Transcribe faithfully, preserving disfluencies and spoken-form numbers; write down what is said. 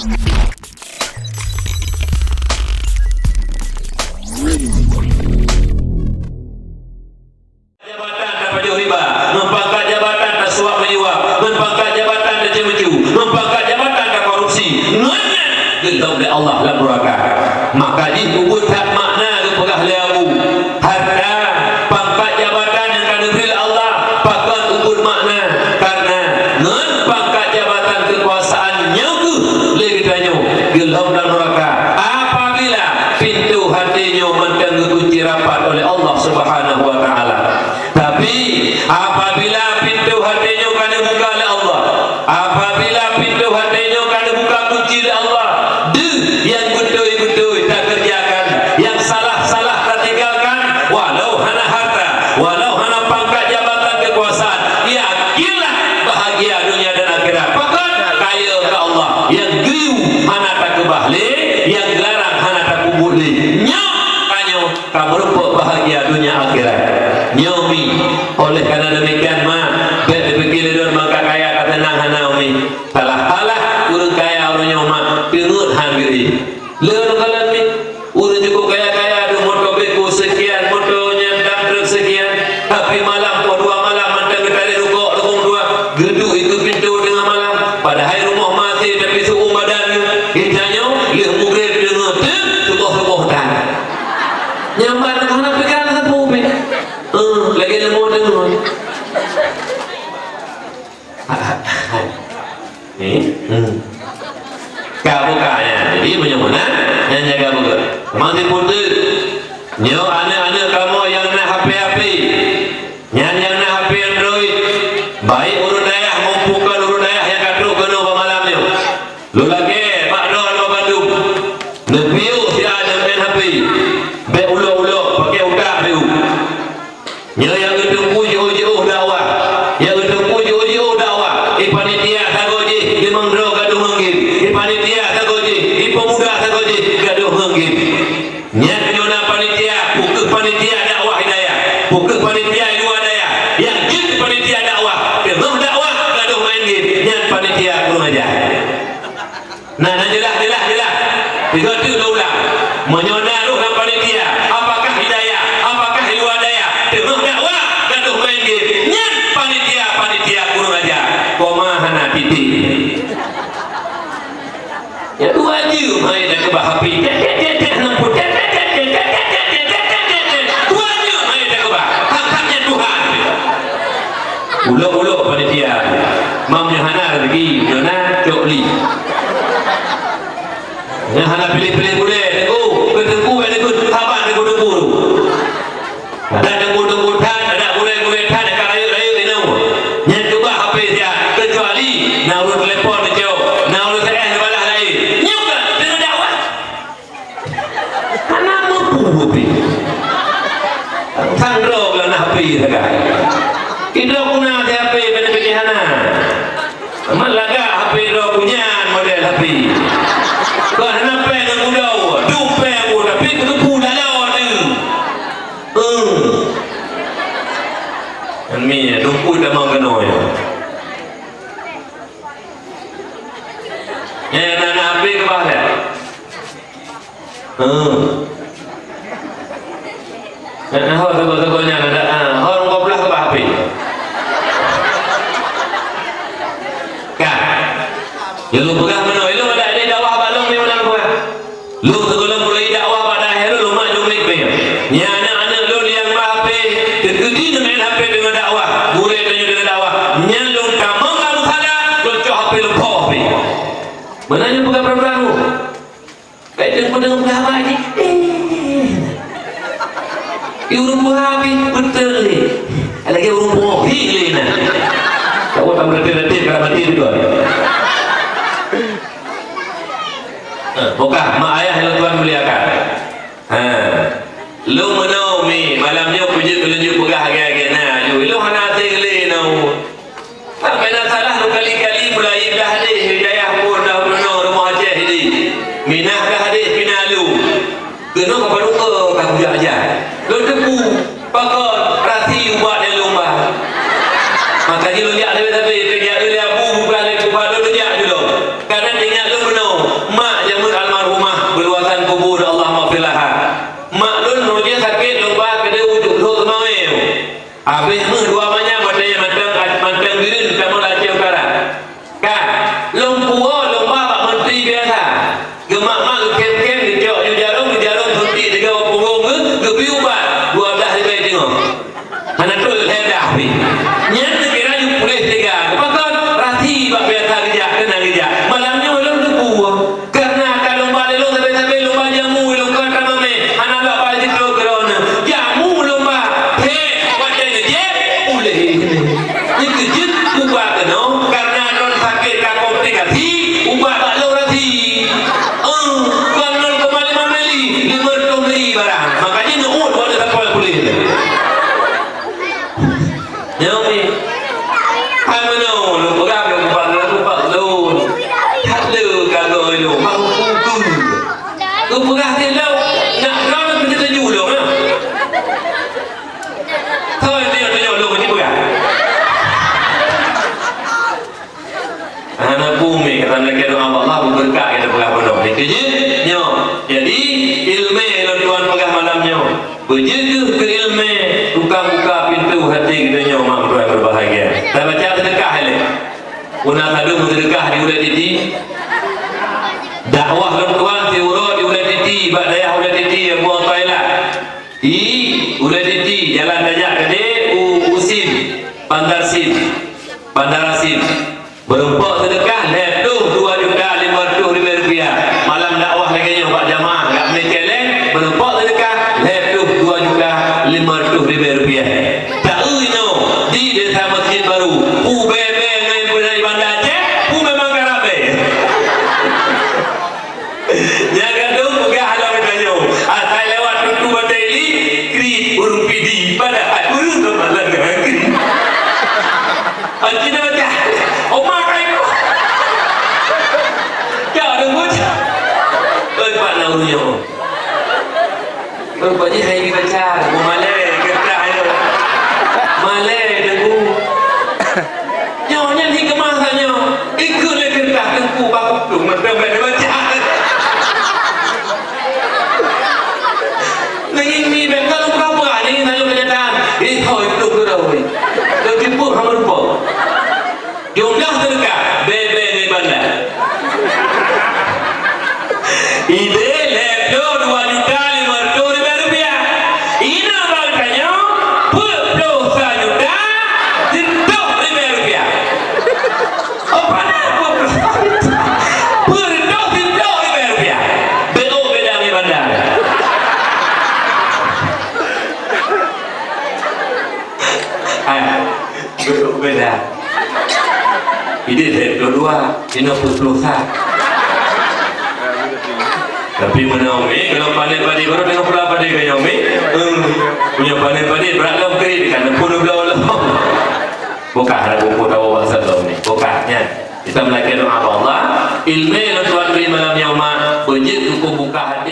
Jabatan tapajoh riba, ngon pangkat jabatan tasuap meuyuap, ngon pangkat jabatan taceumeue, ngon pangkat jabatan takorupsi, ngon nyan geulhom lé Allah lam nuraka. Maka jih ubit that makna geupeugah lé Abu, harta, pangkat jabatan nyang ka neubri lé Allah, pakon ubit makna, karena ngon pangkat jabatan keukuasaan nyoe kheueh lé geutanyoe geulhom lam nuraka. Apabila pintoe até nyoe mantong geukunci rapat oleh Allah Subhanahu wa Taala. Tapi, apabila pintoe até nyoe ka neubuka lé Allah, apabila pintoe até nyoe ka neubuka kunci lé Allah, deuh nyang beutôi-beutôi takeureujakan, nyang salah-salah tatinggalkan, walau hana harta, walau hana pangkat jabatan keukuasaan, yakinlah bahagia dunia dan akhirat. Pakon? Kaya keu Allah, nyang geuyue hana takeubah lé, nyang geularang hana tapeubuet lé. Nyoe tanyoe ka meurumpok bahagia dunia akhirat. Nyoe mi, oleh karena demikian, ma, bék neupike lé lôn maka kaya ka teunang, hana, mi. Salah-salah ureuëng kaya uroe nyoe, ma, teungeut han geuh. Lé lôn kalon mi, ureuëng cukup kaya-kaya, dum moto Beko sekian, moto nyan dam truk sekian, tapi malam poh dua malam mantong geutarek rukok lubong dua, geuduek ikeue pintoe teungoh malam, padahai rumoh maté tapi seuuem badan geuh. Geutanyoe lheueh mugreb teungoh teuk, suboh-suboh tan. Nyang ban hana pikiran sapeue pih. Eh, lagèe leumo deungon. Eh, hmm. Ka buka nyan. Jadi, meunyoe meunan, nyan jaga beugöt. Teuma sipeue teuk. Nyoe aneuk-aneuk kamoe nyang na H P-H P. Nyan nyang na H P Android. Baik ureueng dayah maupun kon ureueng dayah nyang ka trok keunoe bak malam nyoe. Lôn lakèe bak droeneuh bandum, neupiôh siat neumain H P, bèk ulok-ulok, pakè utak piôh. Nyoe nyang geuteungku jiôh-jiôh dakwah, nyang geuteungku jiôh-jiôh dakwah, i panitia sagoe jih limong droe gadôh ngon game, i panitia sagoe jih, i pemuda sagoe jih gadôh ngon game. Nyan meunyoe na panitia, peu kheueh panitia dakwah hidayah, peu kheueh panitia i luwa dayah, nyang jeuet panitia dakwah, teungoh dakwah gadôh main game, nyan panitia kurang ajar. Nah, nah, jeulaih, jeulaih, jeulaih. Tiga tu lôn ulang. Meunyoe na roh lam panitia, apakah hidayah, apakah i luwa dayah, teungoh dakwah gadôh main game, nyan panitia, panitia kurang ajar. Koma hana titik. Ya, dua jeuem hai dah keubah api. Tet, tet, tet, tet, lampu. Tet, tet, tet, tet, tet, tet, tet, tet, tet, tet. Dua jeuem hai dah keubah. Hak-haknya Tuhan. Ulok-ulok panitia. Mam nyoe hana rezeki, nyoe na cok li. Nyoe hana piléh-piléh bulèe, teungku. Keu teungku, eh, teungku, saban teungku-teungku tu. Adak teungku-teungku that, adak gurèe-gurèe that, ka rayeuk-rayeuk inoe. Nyan keubah H P siat, keucuali na ureueng telepon neucok, na ureueng S M S neubalah laén. Nyoe ka teungoh dakwah. Hana mampu pih. Sang droe ka na H P sagai. Idroe ku na H P, bèk neupike hana. Mat lagak H P droe ku nyan model H P. Kon hana pèng ngon gulong, dum pèng ku, tapi keuteupeu laloe teuh. Hmm. Amin. Dum pui tamong keunoe. Eh, na, na H P keubah lé. Hmm. Eh, eh, ho, sagoe-sagoe nyan ada, ah, ho, rongkop blah keubah H P. Ka. Ilôn peugah meunoe, ilôn ada, ada dakwah bak lôn, ilôn peugah. Lôn sigohlom mulai dakwah bak dayah lôn, lôn mak jong mic pih. Nyan aneuk-aneuk lôn nyang ba H P, teukeudi neumain H P deungon dakwah, gurèe tanyoe deungon dakwah. Nyan lôn tamong lam musala, lôn cok H P lôn phoh pih. Meunan nyoe peugah peurang-peurang tu. Kai deungon-deungon peugah haba jih. Eh. Di ureueng buha pih beutôi lé. Lagèe ureueng pungo hi lé na. Tahu tak meureuti-reuti ka mati juga. Eh, bukan, mak ayah yang Tuhan muliakan. Ha. Lôn meunoe mi, malam nyoe peujeuet keu lôn jeuet peugah lagèe-lagèe na, lôn hana até lé nyoe. Sampai na salah lôn kali-kali peulayeue dah hadeh, hidayah pun dah meunoe rumoh Aceh ini. Minah dah hadeh pina lôn. Keunoe ka padum ka kujak-jak. Lôn teupeu, pakon, rasi ubat nyang lôn ba. Maka jih lôn jak sabe-sabe, teujak lé Abu bukan lé Kuba, lôn jak jih lôn. Karena ingat lôn meunoe, Lôn puwoe lôn ba bak menteri biasa. Geumak-mak, geukem-kem, geucok ju jarôm, ju jarôm suntik tiga puluh geu-, geubri ubat dua blah ribèe teungoh. Hana trôk lhèe blah pih. Nyan neukira ju puléh teuga. Pakon? Rasi bak biasa geujak, keunan geujak. Malam nyoe lôn teupeue. Karena ka lôn ba lé lôn sabe-sabe, lôn ba jamu, lôn kon tamamé. Hana bak pai sitroe keudroe. Jamu lôn ba. He, watèe neujieb, puléh. Nyan keuh jeuet kuba keunoe, karena droen sakét ka komplikasi, ubat bak lôn rasi. Eh, kon nol koma lima mili, lima reutôh mili barang. Makajih neuôt bak lôn sapoe puléh. Nyoe mi. Hai meunoe, lôn peugah lôn ubat lôn, ubat lôn. That le ka lôn lôn, bak huköm. Lôn peugah sit lôn, nak droe keu setuju lôn, ha. Soe nyang tanyong lôn ni peugah? Hana bumi kata lagèe doa Allah, beubeureukat kita peugah pondok. Itu je. Nyoe. Jadi, ileumèe lôn tuan peugah malam nyoe. Beujeuet keu ileumèe, tukang buka pintu hati kita nyoe, mak tuan berbahagia. Tabaca seudeukah ilèe. Puna sadum seudeukah di Ulèe Titi. Dakwah lôn tuan siuroe di Ulèe Titi, bak dayah Ulèe Titi, Abu Thailand. Di Ulèe Titi, jalan tajak keudéh u, u Sim, Bandar Sim, Bandara Sim. Beureumpok seudeukah lhèe ploh dua juta lima reutôh ribèe rupiah. Malam dakwah lagèe nyoe bak jamaah, jak meucèlèng, beureumpok seudeukah lhèe ploh dua juta lima reutôh ribèe rupiah. Taeu inoe di Desa Masjid Baru, peue bèe-bèe ngon peue dari Banda Aceh, peue memang karab bèe. Nyang gadôh peugah lom tanyoe, asai lewat pintoe Batèe Ili, kriet ureueng Pidie, padahai ureueng Samalanga kriet. Aci dah baca, oma kai ku. Cak deungon. Oi, Pak Nau nyoe. Rupajih hai dibaca, memalèe keureutas nyoe. Malèe teungku. Nyoe nyan hikmah tanyoe. Ikheun lé keureutas teungku bak kuplueng mantong bèk dibaca. Nanging mi bèk ka lôn peugah ni tanyoe kenyataan. Eh, hôi plueng keudroe. Lôn jipeuet hana rupa. Jumlah seudeukah, bèe-bèe ngon Banda. Idéh lhèe ploh dua juta lima reutôh ribèe rupiah. Inoe bak tanyoe, peuet ploh sa juta sireutôh ribèe rupiah. Oh, padahai peuet ploh sa juta. Peuet reutôh sireutôh ribèe rupiah. Beuôt beda ngon Banda. Hai, beuôt beda. Idéh lhèe ploh dua, inoe peuet ploh sa. Tapi meunoe mi, kalau panen padi baru tengok pula padi keu nyoe mi. Hmm. Punya panen padi berat lom keu ikan pun belau lom. Bukan ada buku tahu bahasa lom ni. Bukan, ya. Kita melakèe doa bak Allah. Ileumèe lôn tuan bri malam nyoe mak, beujeuet keu buka hati.